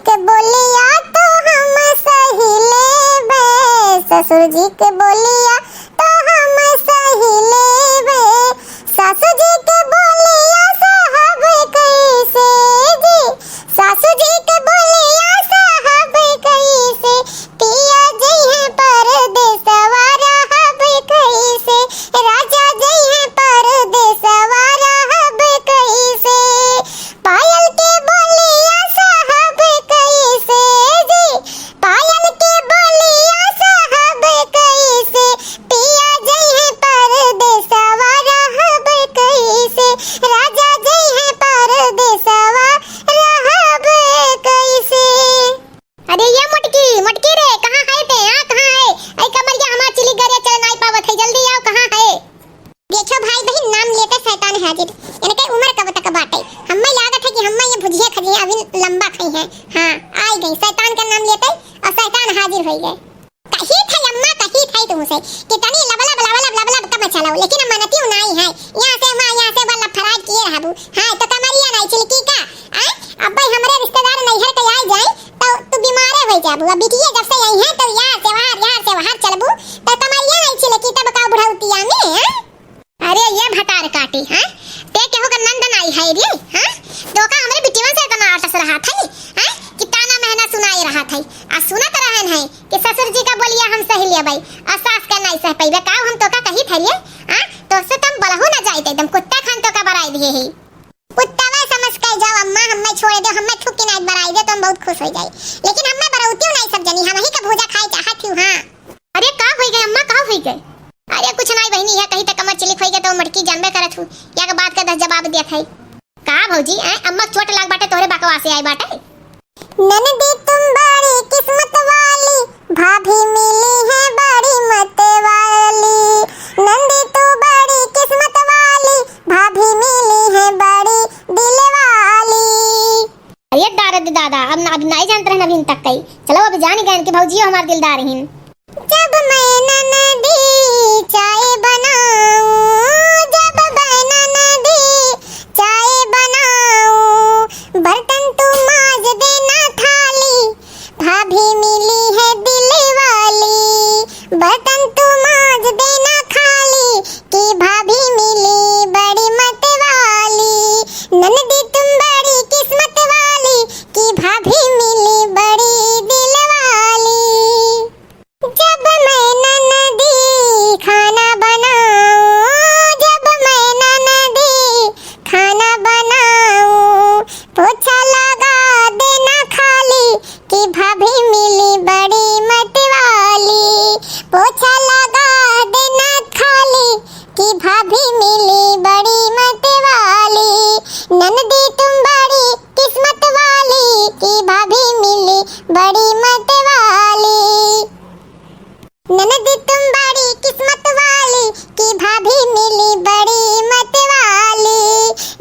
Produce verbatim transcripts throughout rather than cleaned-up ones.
के बोलिया तो हम सही लेबे, ससुर जी के बोलिया तो हम सही लेबे, सासू जी के बोलिया सहब कैसे जी, सासू जी के बोलिया सहब कैसे, पिया जइहें परदेसवा रहब कैसे, राजा जइहें परदेसवा रहब कैसे, पायल के बोलिया सहब कैसे जी, पायल के बोलिया सहब कैसे, पिया जइहें परदेसवा रहब कैसे, राजा जइहें परदेसवा रहब कैसे। अरे ये मोटकी, मोटकी रे, कहाँ है ते? हाँ, कहाँ है? ऐ कमरिया हमार चिली गरिया चल नाई पावत है, जल्दी आओ, कहाँ है? देखो भाई बहिन, नाम लेते शैतान हाजिर। इनके उम्र कब तक बाटे? हम्मे लागत है कि हम्मे ये भुजिया खजिया अभी लंबा खाई हैं। हाँ, आई गई शैतान का नाम लेते और शैतान हाजिर हो गए। कही थे अम्मा, कही थे तुमसे कि तनी लब लब लब लब लब लब कम चलाओ, लेकिन हम मनती नाई है। यहाँ से वहाँ, यहाँ से वहाँ लफराज किए रहबू। हाँ, तो कमरिया नाई चिलकी का? आय, अब भाई हमरे रिश्तेदार नैहर के आ जाए तो तू बीमारे हो जाबू। अब बिटिया जब से आई है तो यहाँ से वहाँ, यहाँ से वहाँ चलबू तो कमरिया नाई चिलकी तब का बुढ़ौतिया में, हाँ? अरे ये भतार काटी, हैं? ते केहू का नंद नाई है रे, हैं? तो का हमरे बिटियन से इतना आटस रहा था, हैं? कि ताना महना सुनाए रहा था। आ सुनत रहन है कि ससुर जी का बोलिया हम सही लेबै, आ सास का नाई सह पैबे। का हम तो का कही था रे, हैं? तो से तम बलहू ना जाए, एकदम कुत्ता खान तो का बराई दिए ही। कुत्ता वे समझ के जाओ अम्मा, हम्मे छोड़ दे, हम्मे थूकी नाई बराई दे तो हम बहुत खुश हो जाए। लेकिन हम्मे बरौतियो नाई सब जनी, हम ही का भूजा खाए चाहत हूँ, हाँ। अरे का होई गए अम्मा, का होई गए? अरे कुछ नाई बहिनी, यह कहीं तक कमर चिलिक होई गए तो मटकी जानबे करत हूँ, या के बात का दस जवाब दिया था। का भौजी, ऐ अम्मा चोट लाग बाटे तोहरे बकवास से आई बाटे? ननदी तुम बड़ी किस्मत वाली, भाभी मिली है बड़ी मत वाली। ननदी तू बड़ी किस्मत वाली, भाभी मिली है बड़ी दिल वाली। अरे दादा रे दादा, अब ना, अब नाई जानत रहन अभी तक कई। चलो अब जानी गए कि भौजियो हमार दिलदार हिन। जब मैं ननदी चाय बनाऊं, जब मैं ननदी चाय बनाऊं, बर्तन तू माज देना थाली, भाभी मिली है दिल वाली। बर्तन तू माज देना खाली, कि भाभी मिली बड़ी मत वाली। ननदी तुम बड़ी किस्मत वाली, कि भाभी मिली बड़ी दिल वाली। जब मैं ननदी खाना बनाऊं, जब मैं ननदी खाना बनाऊं, पोछा लगा देना खाली, कि भाभी मिली बड़ी मत वाली। पोछा लगा देना खाली, कि भाभी मिली बड़ी मत वाली। ननदी तुम बड़ी किस्मत वाली, कि भाभी मिली बड़ी मत वाली। ननदी तुम बड़ी किस्मत वाली, कि भाभी मिली बड़ी मत वाली।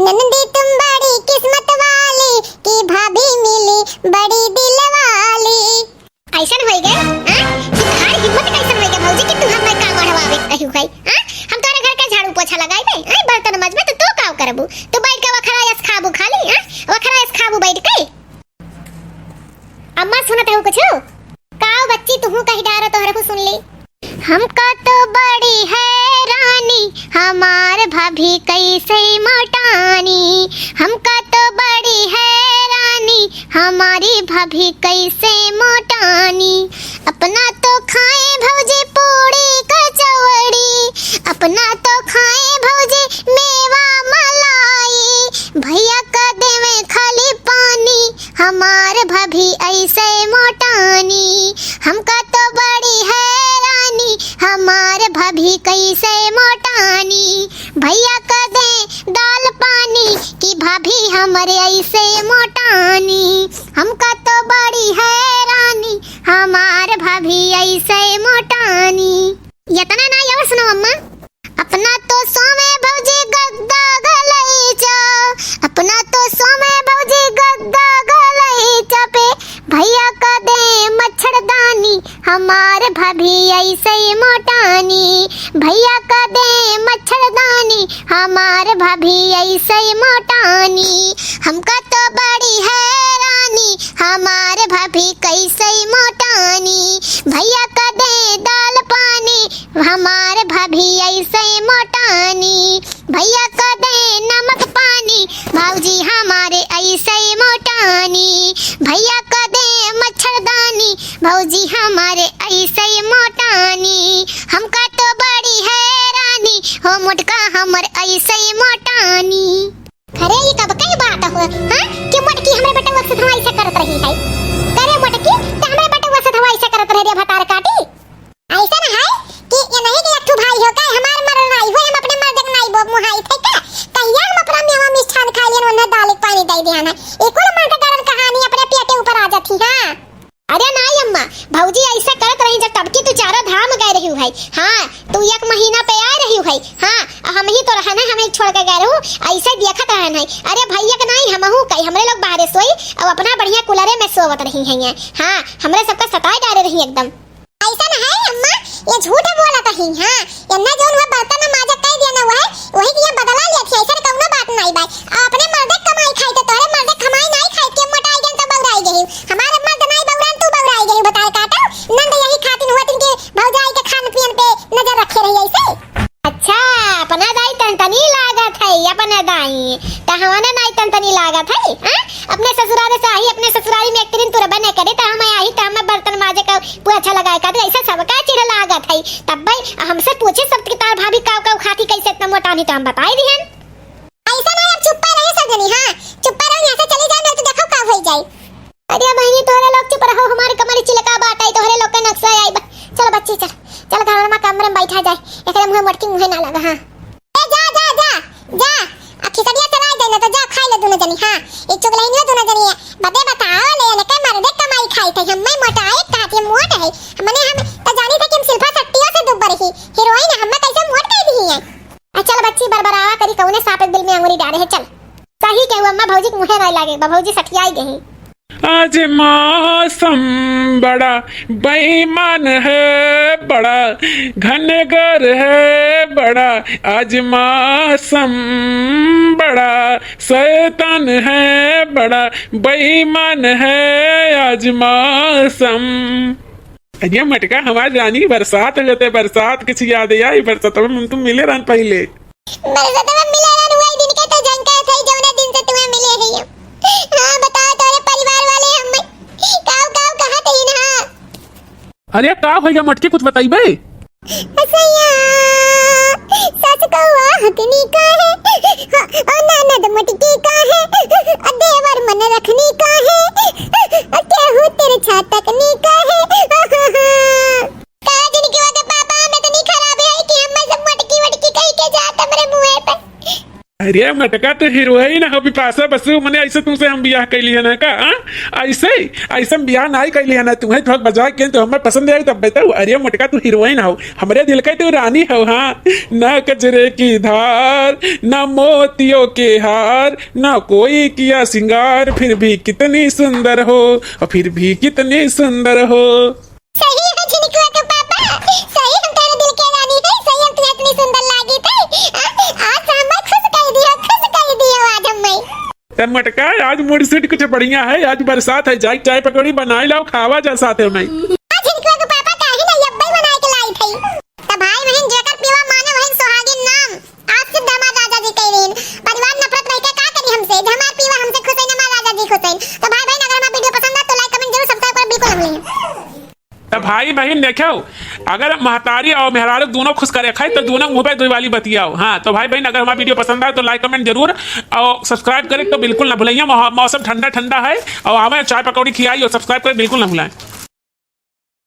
ननदी तुम बड़ी किस्मत वाली, कि भाभी मिली बड़ी दिल वाली। ऐसन होई गए, हाँ? कि तोहार हिम्मत कैसन होई गए भौजी कि तू हमें का बढ़वावे कहू है, हाँ? हम तोरे घर का झाड़ू पोछा लगाई दे, हाँ? बर्तन मजबे तो तू का करबू? तू बैठ के वखरा यस खाबू खाली, हाँ? वखरा यस खाबू बैठ के। अम्मा सुनत हो कुछ? काओ बच्ची, तुहू कही डारो, तोहरे को सुन ली। हमका तो बड़ी हैरानी, हमार भाभी कैसे मोटानी। हमका तो बड़ी हैरानी, हमारी भाभी कैसे मोटानी। अपना तो खाए भौजी पूड़ी कचौड़ी, अपना तो खाए भौजी मेवा मलाई, भैया का देवे खाली पानी। हमार भाभी ऐसे मोटानी, हमका तो बड़ी हैरानी, हमार भाभी कैसे मोटानी। भैया का दे दाल पानी कि भाभी हमरे ऐसे मोटानी। हमका तो बड़ी हैरानी, हमार भाभी ऐसे मोटानी। इतना ना और सुनो अम्मा। अपना तो सोवे भौजी गद्दा गलैचा, अपना तो सोवे भौजी गद्दा गलैचा पे, भैया का दे मच्छरदानी, हमार भाभी ऐसे मोटानी। भैया का दे मच्छरदानी, हमार भाभी ऐसे मोटानी। हमका तो बड़ी हैरानी, हमार भाभी कैसे मोटानी, भैया क दे दाल पानी। हमार भाभी ऐसे मोटानी, भैया क दे नमक पानी। भौजी हमारे ऐसे मोटानी, भैया क दे मच्छरदानी। भौजी हमारे ऐसे मोटानी, हमका तो बड़ी हैरानी, हो मोटका हमर ऐसे मोटानी। अरे, ये कब के बात हो, हाँ? कि मोटकी हमरे बेटवा से धवाई से करत रही है। करे मोटकी, त हमरे बेटवा से धवाई से करत रहे रे भतार काटी। ऐसा न है कि ये नहीं कि एक ठो भाई हो का, हमार मरद नाई हो, हम अपने मर्द के नाई बो-, मुहाई थे का? कहिया हम अपना मेवा मिष्ठान खाई लियन, उन्हें दाल के पानी दे दिया ना। एको न मन का गरम कहानी अपने पेटे ऊपर आ जाती, हाँ। अरे नाई अम्मा, भौजी ऐसे करत रही जब तब की तू चारों धाम गए रही है। हाँ, तू एक महीना पे आए रही है। हाँ, आ हम ही तो रहन है, हमें छोड़ के गए रहू, ऐसे देखत रहन है। अरे भैया के नाई हमहू कई, हमरे लोग बाहरे सोई, अब अपना बढ़िया कूलरे में सोवत रही है ये। हाँ, हमरे सबका सताए डारे रही एकदम। ऐसा न है अम्मा, ये झूठ बोलत ही। हाँ, इन्ना जौन हुआ बर्तन में माजा कह दिया ना, वह, वही के ये बदला लिया थी, ऐसा कौनो बात नहीं बाई। आ अपने मर्दे के कमाई खाई तो तोहरे मर्दे के कमाई नहीं खाई के मोटाई गई तो बौराई गई। हमारे मर्द नहीं बौरान, तू बौराई गई, बताए काटो। नंद यही खातिन हुआ तिनके भौजाई के खान पियन पे नजर रखे रही ऐसे। अच्छा, अपना दाई तनतनी लागत है, अपना दाई। त हमारे नाई तनतनी लागत है, हाँ? अपने ससुराल से आई, अपने ससुराली में एक दिन तुरबे नहीं करे, त हम आई, त हमें बर्तन माजे का पोछा लगाए का, त ऐसा सबका चिढ़ लागत है। तब भाई, हमसे पूछे सब कि तार भाभी काव काव खाती, कैसे इतना मोटानी, त हम बताई दिहन। ऐसा नहीं, अब चुप्पा रहे सब जनी, हाँ, चुप्पा रहो, यहाँ से चली जाए, नहीं तो देखो का हो जाए। अरे बहिनी, तोहरे लोग चुप रहो, हमारी कमर चिलका बाटे, तोहरे लोग के नक्शा आई बा। चल बच्ची, चल, चल घर में कमरे में बैठा जाए, एकरे मुँहे मोटकी मुँहे ना लगा, हाँ। ए, जा, जा, जा, जा, आ खिचड़िया चढ़ाई दे ना, तो जा खाई ले दोनों जनी, हाँ, ये चुगलहिनिया दोनों जनी है, बदे बताओ ले, इनके मर्दे कमाई खाई थे, हम मैं मोटाए कहा थी, मोट है, मने हम तो जानी थे कि हम शिल्पा शेट्टियों से दुब्बर ही, हीरोइन, हम मैं कैसे मोट कह दी है। आ चल बच्ची, बरबरावा करी, कौने सांप के बिल में अंगुरी डाले है, चल। सही कहू अम्मा, भौजी के मुँहे नाई लागे बा, भौजी सठियाई गई। आज मौसम बड़ा बेईमान है, बड़ा घनगर है, बड़ा आज मौसम बड़ा शैतान है, बड़ा बेईमान है आज मौसम। अरे मटका, हमार रानी, बरसात हो जाते, बरसात के याद आई, बरसात में तुम मिले रहन पहले। बरसात में मिले रहन, वही दिन के तो झंका थे, जौने दिन से तुम्हें मिले हैं हम। हाँ, बताओ, तोरे परिवार वाले हम काव काव कहा थे ना? अरे का भैया मटकी, कुछ बताइबे? सैया, सास कौआ हथनी का है, हाँ, और ननद मटकी का है, और देवर मन रखनी का है, और केहू तिरछा तकनी का है। का जिनकी वजह पापा हम इतनी खराब है कि हम सब मटकी वटकी कही के जात हमरे मुंह पे। अरे मटका, तू हीरोइन हो, बिपाशा बसु, मने ऐसे तुमसे हम बियाह कैली है ना का, हाँ? ऐसे, ऐसे हम बियाह नाई कैली है ना, तुम्हें ठोक बजा के तो हमें पसंद आई तब बताऊ। अरे मटका, तू हीरोइन हो, हमरे दिल के तू रानी हो, हाँ? ना कजरे की धार, ना मोतियों के हार, ना कोई किया श्रृंगार, फिर भी कितनी सुंदर हो, और फिर भी कितनी सुंदर हो। सही है झिनकुआ के पापा, सही हम तोहरे दिल के रानी है, सही हम तुम्हें इतनी सुंदर लागी थे। आ, आज तो हमें खुश कर दियो, खुश कर दियो आज हमें। ए मटका, आज mood set कुछ बढ़िया है, आज बरसात है, जाई चाय पकौड़ी बनाई लाओ, खावा जा साथ में। आज झिनकुआ के पापा काहे ना अब्बे बनाए के लाई थे। तो भाई बहन जेकर पीवा माने वहन सुहागिन नाम। आज से हमार राजा जी कह रही हैं, परिवार नफरत रह के का करी हमसे, जे हमार पीवा हमसे खुश है, हमार राजा जी खुश है। तो भाई बहन अगर हमारा video पसंद आए तो like comment जरूर, subscribe करें बिल्कुल ना भूलें। तो भाई बहन देखो, अगर महतारी और मेहरारू दोनों खुश करे खाए तो दोनों मुंह पे दुई वाली बतियाओ। हाँ, तो भाई बहन अगर हमारा video पसंद आए तो like comment जरूर और subscribe करें तो बिल्कुल ना भूलें। मौ-, मौसम ठंडा ठंडा है और हमें चाय पकौड़ी खिलाई और subscribe करें बिल्कुल ना भुलाएं।